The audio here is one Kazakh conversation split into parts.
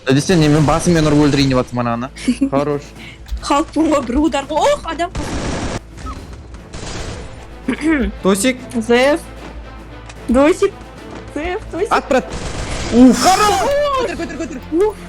Десең, не, мен басыммен ұрып өлтірейін деп жатырмын ананы. Хорош. Халықпын ғой, бір удар ғой. Ох, адам. Досик. Зеф. Досик. Зеф, Досик. Ат, брат. Уф. Көтер, көтер, көтер.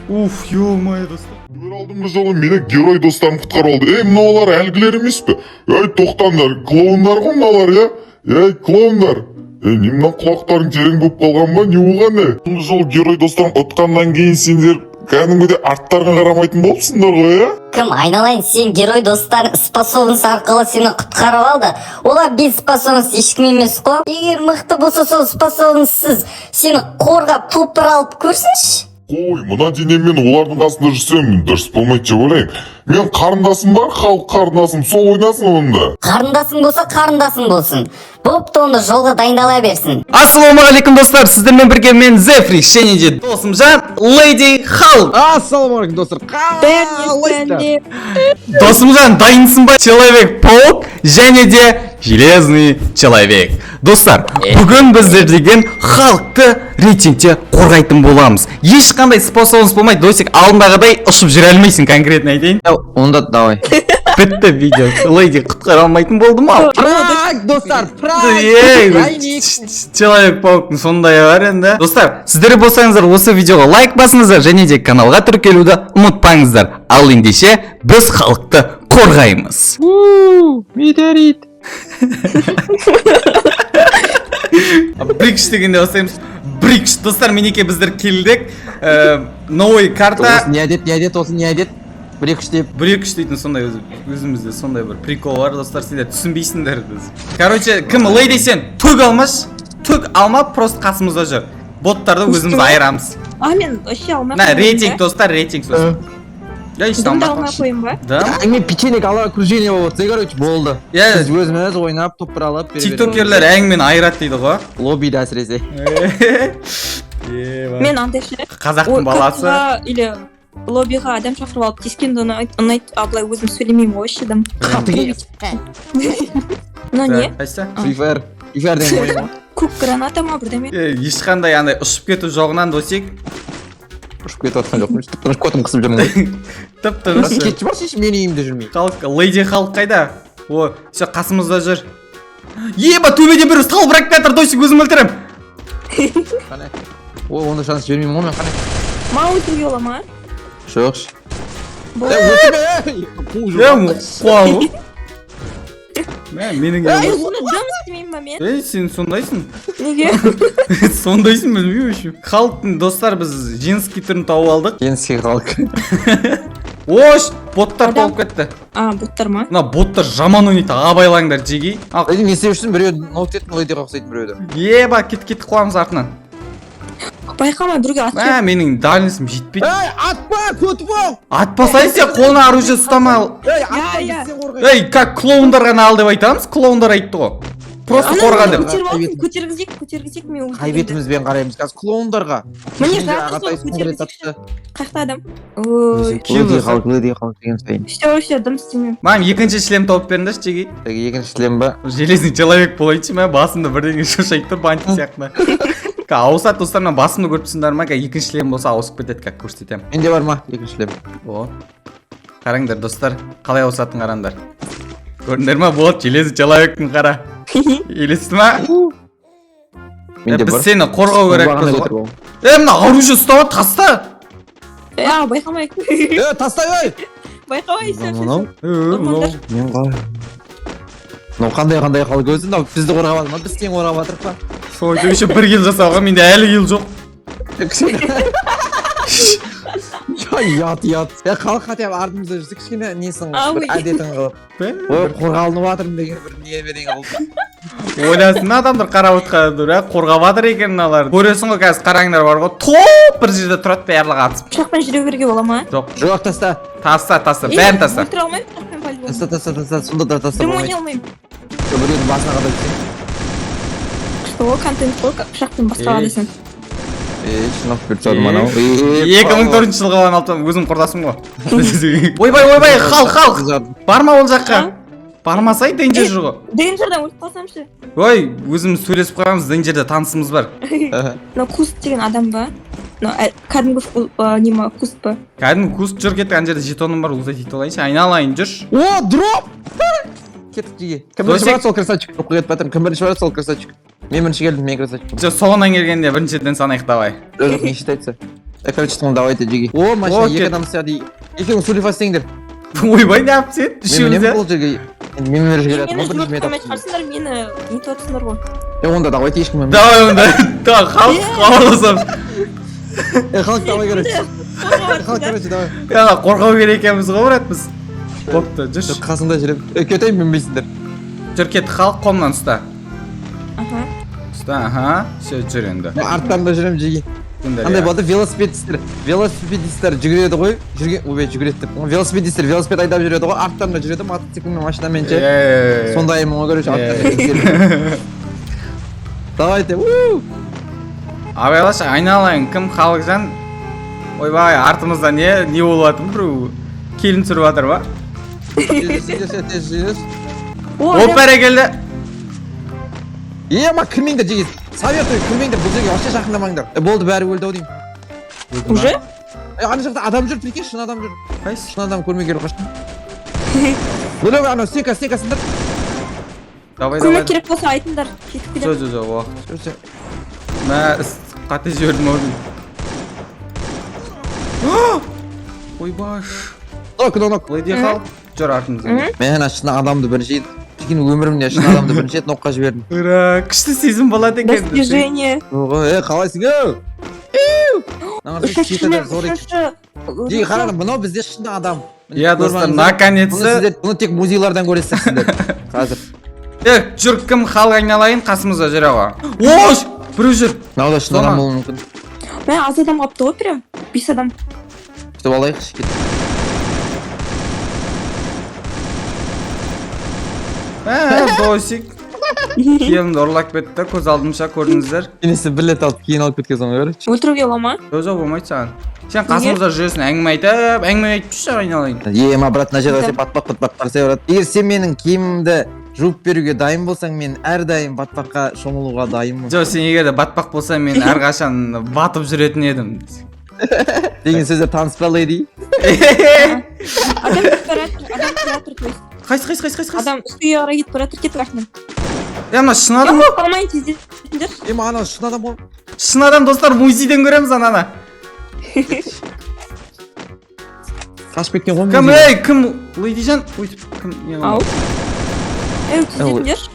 Уф, ё-моё, достар. Бір алдыңғы жолы мені герой достарым құтқарып алды. Ей, мыналар әлгілер емес пе? Ей, тоқтаңдар, клоундар ғой мыналар, иә? Ей, клоундар. Ей, не, мына құлақтарың терең болып қалған ба? Не болған, е? Алдыңғы жолы герой достарым ұтқаннан кейін сендер кәдімгідей арттарыңа қарамайтын болыпсыңдар ғой, иә? Кім, айналайын, сен герой достарың способность арқылы сені құтқарып алды. Олар без способность ешкім емес қой. Егер мықты болса, сол способностьсыз сені қорғап, топ алып көрсінші. Қой, мына денеммен олардың қасында жүрсем, дұрыс болмайды деп ойлаймын. Мен қарындасым бар, Халық қарындасым, сол ойнасын онда. Қарындасың болса, қарындасың болсын. Бопты, онда жолға дайындала берсін. Ассалаумағалейкум, достар! Сіздермен бірге мен, Зефри, және де Досымжан, Леди Халк. Ассалаумағалейкум, достар. Бәріне Қалайсыздар? сәлем. Досымжан, дайынсың ба? Человек паук және де Железный человек. Достар, бүгін біздер деген Халықты рейтингте қорғайтын боламыз. Ешқандай способность болмайды, Досик, алдындағыдай ұшып жүре алмайсың, конкретно айтайын. Онда давай. Бітті видео. Леди құтқара алмайтын болды ма? Пранк, достар, пранк. Ей, Тройник. Человек пауктың сондайы бар енді. Достар, сіздер болсаңыздар, осы видеоға лайк басыңыздар және де каналға тіркелуді ұмытпаңыздар. Ал ендеше біз Халықты қорғаймыз. Метеорит. Брикш дегенде бастаймыз. Брикш, достар, мінекей, біздер келдік. Новый карта. Осы не әдет, не әдет, осы не әдет? Бір, екі, үш деп. Бір, екі, үш дейтін сондай өзімізде сондай бір прикол бар, достар, сендер түсінбейсіңдер біз. Короче, кім, Лейди, сен түк алмаш, түк алма, просто қасымызда жүр. Боттарды өзіміз айырамыз. А, мен вообще алмай На қояйын рейтинг, ба? достар, рейтинг сосын. Я еш Дымды алмай алмай қой. қояйын ба? Да? Әңгіме печенье головокружение болып отырса, короче, болды. Иә. Біз өзіміз ойнап, топ бір алып бере береміз. Тиктокерлер әңгімені айырады дейді ғой. Лоббиде әсіресе. Мен андай ше. Қазақтың Ой, баласы. картаға или лоббиға адам шақырып алып тиіскенді ұнайды, ұнайды, а былай өзім сөйлемеймін ғой вообще дым. Қатыгез. Мына не? Қайсы? Free Fire. Free Fire деген ойын ғой. Көк граната ма, бірдеме? Е, ешқандай андай ұшып кету жоғынан, Досик. Ұшып кетіп жатқан жоқпын. Тып тыныш көтім қысып жүрмін ғой. Тып тыныш. Кетші, баршы, менің үйімде жүрмей. Халық, Леди Халық қайда? О, все, қасымызда жүр. Еба, төбеден біреу салбырап келе жатыр, Досик, өзім өлтірем. Қане. Ой, онда шанс жібермеймін ғой мен, қане. Ма, өлтіруге бола ма? Жоқ. Болды. Е, өлтірме, ей! Қуып Е, жүр. қуа. Мә, менің Ей, үйім. оны дым істемеймін ба мен? Ей, сен сондайсың. Неге? Сондайсың, білмеймін вообще. Халықтың, достар, біз женский түрін тауып алдық. Женский Халық. Ош, боттар Адам. толып кетті. А, боттар ма? Мына боттар жаман ойнайды, абайлаңдар, жеги. Ал, Леди, не істеп жүрсің? Біреу ноут еттің, ледиға ұқсайтын біреуді. Еба, кет, кет, қуамыз артынан. Байқамай біреуге атып Мә, менің дальностьім жетпейді. Ей, атпа, көтіп ал! Атпасай, сен қолына оружие ұстама. Ей, атпа, Иә, иә. біз сені қорғаймыз. Ей, как клоундар ғана ал деп айтамыз, клоундар айтты ғой. Просто Ана, қорға деп. көтеріп алдым, көтергізейік, көтергізейік мен Қай өлтіргенді. бетімізбен қараймыз қазір клоундарға? Міне Біздің де жатыр сол, ағатай соңғы рет көтергізейікші. атты. Қаяқта адам? Ой, Леди Халк, Леди Халк деген сайын. все, все, дым істемеймін. Маған екінші шлем тауып беріңдерші, жеги. Так, екінші шлем ба? Железный человек болайыншы, мә, басымда бірдеңе шошайып тұр, бантик сияқты. Ауысады, достар, мына басымды көріп тұрсыңдар ма? Екінші шлем болса, ауысып кетеді, как көрсетемін. Менде бар ма екінші шлем? О. Қараңдар, достар, қалай ауысатынын қараңдар. Көрдіңдер ма? Вот, железный человектің, қара. Елесті ма? Менде Біз бар. сені қорғау керекпіз Бағана ғой. көтеріп алдым. Е, мына оружие ұстап, таста. Е, байқамай. Е, тастай, ой! Байқамай, все, все. Мынау? Е, мынау. Мен қалай? Мынау қандай Халк өзі? Мынау бізді қорғап жатыр ма? Біз сені қорғап жатырық па? Сол еще бір килл жасауға менде әлі килл жоқ. Я, ұят, ұят. Е, халық хотя бы артымызда жүрсе, кішкене несін Ау, бір әдетін қылып. Ой, қорғалынып жатырмын деген бір не берген қылып. Ойласын адамдар, қарап отқан, ә, қорғап жатыр екен мыналар. Көресің ғой қазір, қараңдар, бар ғой, топ бір жерде тұрады барлығы атысып. Пышақпен жүре беруге бола ма? Жоқ, Жоқ, таста. таста, таста, Е, бәрін таста. Өлтіре алмаймын пышақпен по-любому. Таста, таста, таста, сонда да таста Дым болмайды. ойнай алмаймын. Біреудің басына қадап түсең. Күшті ғой, контент қой, пышақпен басқаға Ей. десең. Ей, шынап беріп тастадым анау. 2004 жылғы ғана алып, өзім құрдасым ғой. Ойбай, ойбай, Халық, Халық. Барма ол жаққа. Бармасай, danger жүр ғой. Дейнджерден өліп қалсам ше? Ой, өзіміз сөйлесіп қойғанбыз, danger де танысымыз бар. Мынау куст деген адам ба? Мынау кәдімгі не ма, куст па? Кәдімгі куст. Жүр, кеттік, ана жерде жетоным бар, лутать етіп алайыншы, айналайын, жүрші. О, дроп! Кеттік, жеге. Кім бірінші Досик. барады, сол красавчик. Дропқа кетіп жатырмын. Кім бірінші барады, сол красавчик. Мен бірінші келдім, мен красавчик. Жоқ, соңынан келгенде біріншіден санайық, давай. Жоқ, жоқ, не считается. Короче, давайте, жеге. О, машина, О, екі кет. адам сияды. Екеуің сулифа істеңдер. Ойбай, не алып сен Мен үшеуміз, мінемін иә? бұл жерге. Енді мен бірінші келе Мені жатырмын, бірінші мен жүгіріп таптым. шығарсыңдар, мені нетіп жатсыңдар ғой. Е, онда давайте ешкім мінбейді. Давай онда, так, халық хабарласамыз. Е, халық, давай, короче. Халық, короче, давай. Я, қорғау керек екенбіз ғой, брат, біз. Бопты, жүрші. Жоқ, қасында жүремін. Е, кетейін, мінбейсіңдер. Жүр, кет, халық, қолымнан ұста. Аха. Ұста, аха, все, жүр енді. Мен арттан да жүремін, жеге. Сендер, Андай иә. болады, велосипедисттер жүгіреді ғой, жүрген, ойбай, жүгіреді деп. Велосипедисттер велосипед айдап жүреді ғой, арттан да жүреді мотоциклмен, машинамен ше. Е, Сондаймын ғой, короче, Е. арттан. Давайте, у! Абайлашы, айналайын, кім, Халықжан? Ойбай, артымызда не болып жатыр, біреу келін түсіріп жатыр ма? Тез жүрсеңдер, тез жүрсеңдер. О, О, адам. бәрекелді. Е, ма, кірмеңдер, жеге. Советую, кірмеңдер, бұл жерге вообще жақындамаңдар. Е, болды, бәрі өлді ау деймін. Уже? Е, ана жақта адам жүр, прикинь, шын адам жүр. Қайсы? Шын адам көрмей келіп қаштым. Бөлек, анау стенка, стенка сындыр. Давай, давай. Көмек керек болса айтыңдар. Жетіп Жоқ, келемін. жоқ, жоқ, уақыт. Жүрсе. Мә, қате жібердім ау деймін. Ойбаш. Нок, нок, нок. Леди Халк, жүр артымыздан. Мен ана шын адамды бірінші рет, прикинь, өмірімде шын адамды бірінші рет нокқа жібердім. Ура, күшті сезім болады екен. Достижение. Ого, е, қалайсың, еу? Еу! Мына Үшінші мен, зор екен. үшінші. Жеге, қараңдар, мынау бізде шын адам. Міне, Иә, достар, көріп алыңыздар. Бұны наконец-то. сіздер, бұны тек музейлардан көресіздер сіздер. Қазір. Е, жүр, кім, халық, айналайын, қасымызда жүре ғой. Ош, біреу жүр. Мынау да шын Соны. адам болуы мүмкін. Мә, аз адам қалыпты ғой прям. Бес адам. Күтіп алайықшы, кет. Ә, Досик. Келінді ұрлап кетті, көз алдымша, көрдіңіздер. Денесі бір рет алып, кейін алып кеткен соң, короче. Өлтіруге бола ма? Жоқ, жоқ, болмайды саған. Сен қасымызда жүресің, әңгіме айтып, әңгіме айтып жүрші, айналайын. Е, ма, брат, мына жерде сен батпақ, батпақ барса, брат. Егер сен менің киімімді жуып беруге дайын болсаң, мен әрдайым батпаққа шомылуға дайынмын. Жоқ, сен егер де батпақ болса, мен әрқашан батып жүретін едім. Деген сөздер таныс па, леди? Адам кетіп бара жатыр, адам кетіп жатыр, то есть. Қайсы, қайсы, қайсы, қайсы, қайсы? Адам үстіге қарай кетіп бара жатыр, кеттік артынан. Е, мына шын адам. Е, қалмайын, тездетіңдер. Е, ма, анау шын адам ғой. Шын адам, достар, музейден көреміз ананы. Қашып кеткен ғой. Кім, музейден. ей, кім, Лейдижан? Өйтіп, кім, не Ау. Ей, тездетіңдер.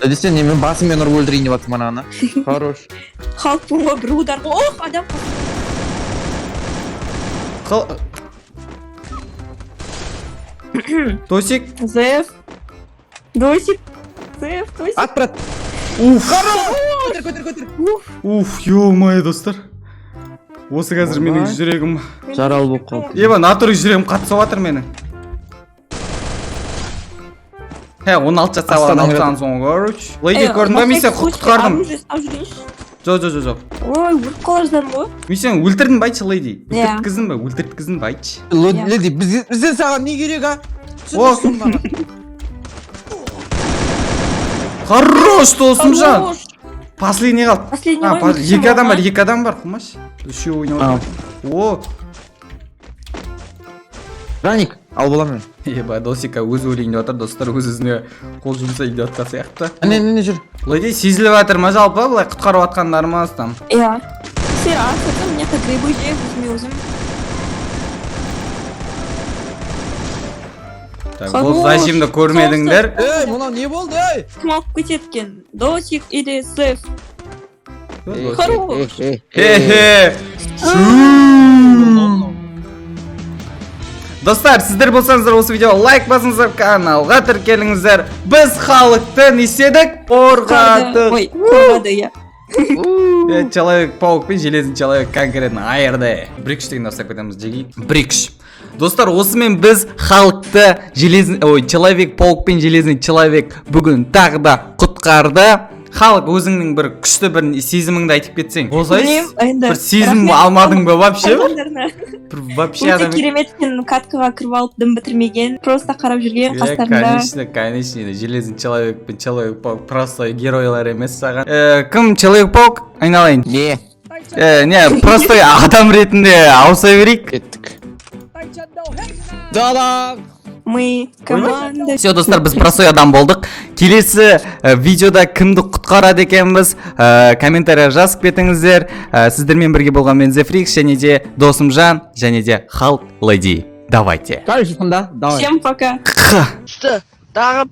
Десе, не, мен басыммен ұрып өлтірейін деп жатырмын ананы. Хорош. Халықпын ғой, бір удар ғой. Ох, адам. Досик. Зев. Досик. Зев, Досик. Ат, брат. Уф. Көтер, көтер, көтер. Уф, ё-моё, достар. Осы қазір менің Ойбай. жүрегім. Жаралы болып қалды. Еба, натуре жүрегім қатты соғып жатыр менің. Хе, 16 жасар Астанадан алып тастаған соң, короче. Леди, көрдің ба, мен сені құтқардым. Оружие ұстап жүрейінші. Жоқ, жоқ, жоқ, жоқ. Ой, өліп қала жаздадым ғой. Мен сені өлтірдім ба, айтшы, леди? Иә. Өлтірткіздің ба? Өлтірткіздің ба, айтшы. Иә. Леди, бізден саған не керек, а? О. Түсіндірші соны маған. Хорош, досымжан. Хорош. Последний қалды. Последний А, ғой, екі өлтірсем адам бар, болады ма? екі адам бар, қумаш. Үшеуі ойнап Ау. отыр. О, Раник, ал боламын мен. еба, Досика өзі өлейін деп жатыр, достар, өз өзіне қол жұмсайын деп жатқан сияқты. Әне, әне, жүр. Леди, сезіліп жатыр ма жалпы, былай құтқарып жатқандарымыз там? Иә. Сен атып, мына жақта грибы жеп, өзіме өзім. Так, Хорош. бұл зажимді көрмедіңдер. Ей, мынау не болды, ей? Кім алып кетеді екен? Досик или Зев? Хорош. Хе-хе. Достар, сіздер болсаңыздар, осы видеоға лайк басыңыздар, каналға тіркеліңіздер. Біз халықты не істедік? Қорғадық. Ой, қорғады, иә. Человек паук пен железный человек конкретно айырды. Брикш деген ұстап кетеміз, жеги. Брикш. Достар, осымен біз халықты железный, ой, человек паук пен железный человек бүгін тағы да құтқарды. Халық, өзіңнің бір күшті бір сезіміңді айтып кетсең. Болсайшы. Білмеймін, енді. Бір сезім Рахмет. алмадың ба вообще? Адамдарына. Бір вообще Өте адам. керемет екен, каткаға кіріп алып, дым бітірмеген, просто қарап жүрген Иә, қастарында. Конечно, конечно, железный человек пен человек паук просто геройлар емес саған. Кім человек паук? Айналайын. Не? Не, простой адам ретінде ауыса берейік. Кеттік. Да. Мы команда. Все, достар, біз простой адам болдық. Келесі видеода кімді құтқарады екенбіз, комментария жазып кетіңіздер. Сіздермен бірге болған мен, Зефрикс, және де досым Жан, және де Халк Леди. Давайте. Короче, сонда давай. Всем пока. Түсті. Тағы.